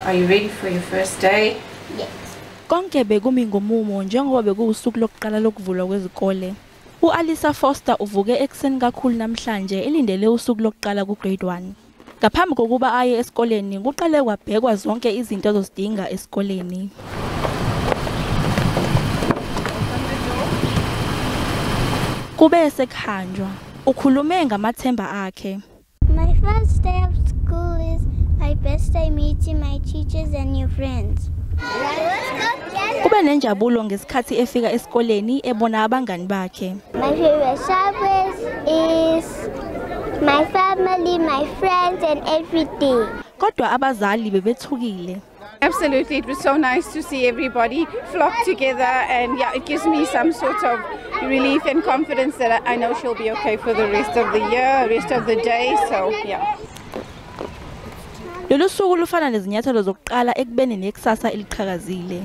Are you ready for your first day? Yes. Konke bekumi ngomumo njengoba bekuwusuku lokuqala lokuvulwa kwezikole. U-Alisa Foster uvuke ekuseni kakhulu namhlanje elindele usuku lokuqala ku-grade 1. Ngaphambi kokuba aye esikoleni kuqale kwabhekwa zonke izinto azozidinga esikoleni. Kube sekuhanjwa. Ukhulume ngamathemba akhe. My first day of school is my best day meeting my teachers and new friends. Kube nenjabulo ngesikhathi efika esikoleni ebona abangani bakhe. My favorite subject is my family, my friends and everything. Kodwa abazali bebethukile. Absolutely, it was so nice to see everybody flock together, and yeah, it gives me some sort of relief and confidence that I know she'll be okay for the rest of the year, rest of the day, so yeah. Lolu suku lufana nezinyathelo zokuqala ekubeni nekusasa eliqhakazile.